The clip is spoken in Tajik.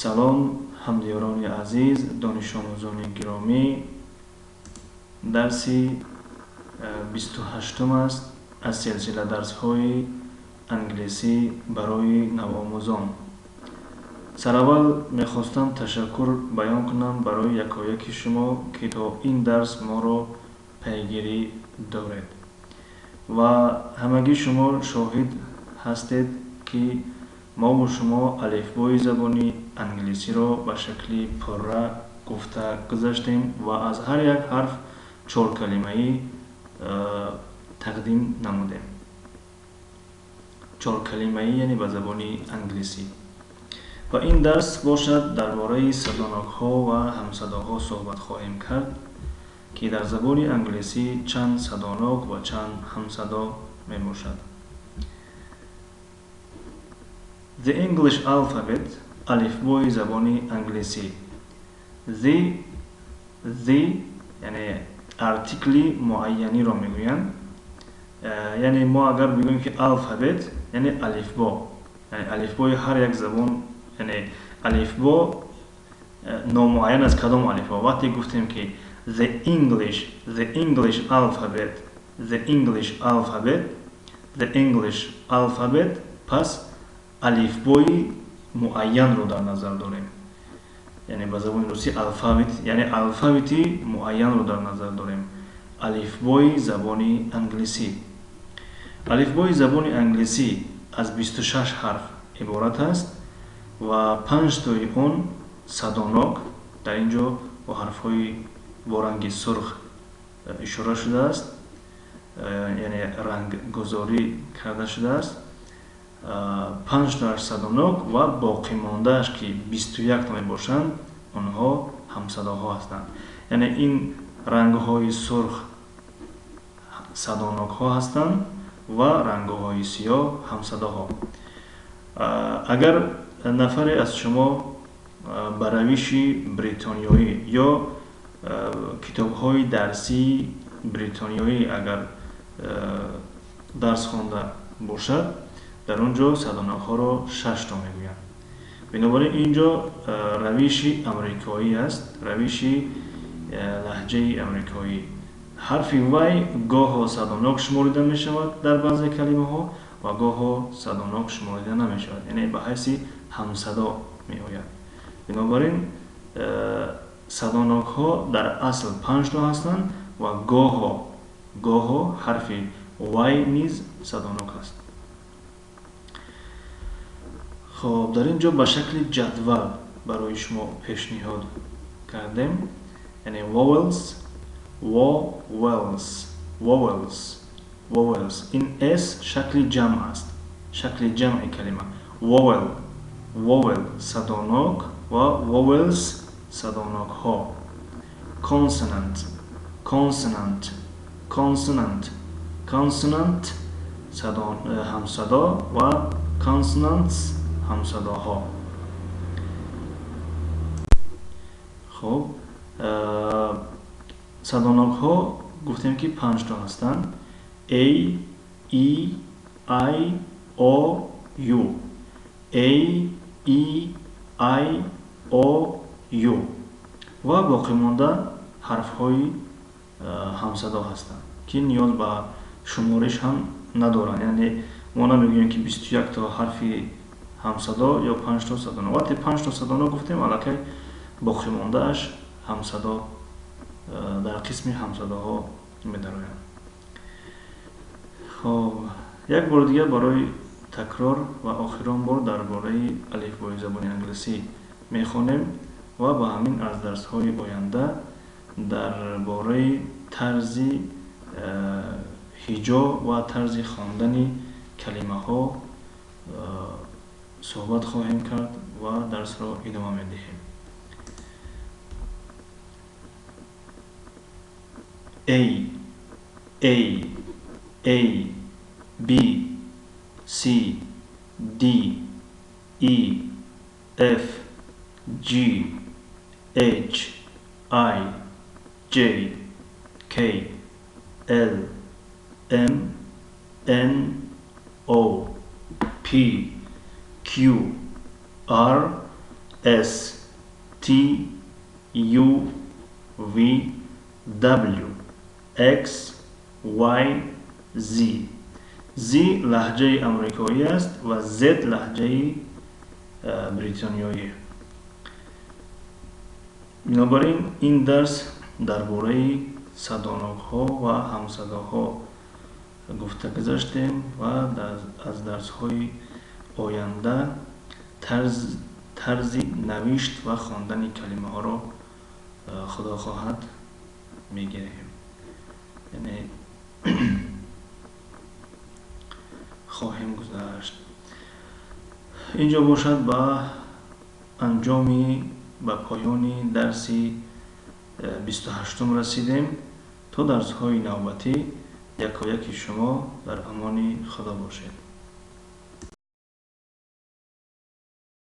Салом, ҳамдиёрони азиз, донишомӯзони гиромӣ. Дарси 28-ум аст аз силсила дарсҳои англисӣ барои навомӯзон. Сараввал мехостам ташаккур баён кунам барои якояки шумо, ки то ин дарс моро пайгирӣ доред. Ва ҳамагӣ шумо шоҳид ҳастед, ки мову шумо алифбои забони англисиро ба шакли пурра гуфта гузаштем ва аз ҳар як ҳарф чор калимаӣ тақдим намудем. Чор калимаӣ, яъне ба забони англисӣ. Ва ин дарс бошад, дар бораи садонокҳо ва ҳамсадоҳо суҳбат хоҳем кард, ки дар забони англисӣ чанд садонок ва чанд ҳамсадо мебошад. The English alphabet, алифбои забони англисӣ. The яъне артикли муайяниро мегӯянд. Яъне мо агар бигӯем, ки alphabet яъне алифбо, яъне алифбои ҳар як забон, яъне алифбо номуайян аз кадом алифбо. Вақте гуфтем, ки the English alphabet, the English alphabet, the English alphabet, пас алифбои муайянро дар назар дорем. Яъне ба забони русӣ алфавит, яъне алфавити муайянро дар назар дорем, алифбои забони англисӣ. Алифбои забони англисӣ аз 26 ҳарф иборат аст ва панҷтои он садонок, дар ин ҷо бо ҳарфҳои бо ранги сурх ишора шудааст, яъне ранггузорӣ карда шудааст. Панҷтоаш садонок ва боқимондааш, ки 21то мебошанд, онҳо ҳамсадоҳо ҳастанд. Яъне ин рангҳои сурх садонокҳо ҳастанд ва рангҳои сиёҳ ҳамсадоҳо. Агар нафаре аз шумо ба равиши бритониёӣ ё китобҳои дарсии бритониёӣ агар дарс хонда бошад, дар он ҷо садонокҳоро шашто мегӯянд. Бинобар ин ин ҷо равиши амрикоӣ аст, равиши лаҳҷаи амрикоӣ. Ҳарфи Y гоҳо садонок шуморида мешавад дар баъзе калимаҳо ва гоҳо садонок шуморида намешавад, яъне ба ҳайси ҳамсадо меояд. Бинобар ин садонокҳо дар асл панҷто ҳастанд ва гоҳо ҳарфи Y низ садонок аст. Хоб, дар ин ҷо ба шакли ҷадвал барои шумо пешниҳод кардем, яъне vowels, vowels, vowels, vowels. Ин s шакли ҷамъ аст, шакли ҷамъи калима vowel. Vowel садонок ва vowels садонокҳо. Consonant, consonant, consonant, consonant ҳамсадо ва consonants ҳамсадоҳо. Хуб, садонокҳо гуфтем, ки панҷто ҳастанд: a, e, i, o, u. A, e, i, o, u ва боқимонда ҳарфҳои ҳамсадо ҳастанд, ки ниёз ба шумориш ҳам надоранд. Яъне мо намегӯем, ки 21то ҳарфи ҳамсадо ё панҷто садонок. Вақте панҷто садонок гуфтем, аллакай боқимондааш ҳамсадо, дар қисми ҳамсадоҳо медароянд. Хоб, як бори дигар барои такрор ва охирон бор дар бораи алифбои забони англисӣ мехонем ва ба ҳамин аз дарсҳои оянда дар бораи тарзи ҳиҷо ва тарзи хондани калимаҳо суҳбат хоҳем кард ва дарсро идома медиҳем. A, A, A, B, C, D, E, F, G, H, I, J, K, L, M, N, O, P, Q, R, S, T, U, V, W, X, Y, Z. Z лаҳҷаи амрикоӣ аст ва Z лаҳҷаи бритониёӣ. Бинобар ин, ин дарс дар бораи садонокҳо ва ҳамсадоҳо гуфта гузаштем ва аз дарсҳои оянда тарзи навишт ва хондани калимаҳоро, худо хоҳад, мегирем, яъне хоҳем гузашт. Инҷо бошад, ба анҷоми, ба поёни дарси 28-ум расидем. То дарсҳои навбатӣ якояки шумо дар амони Худо бошед.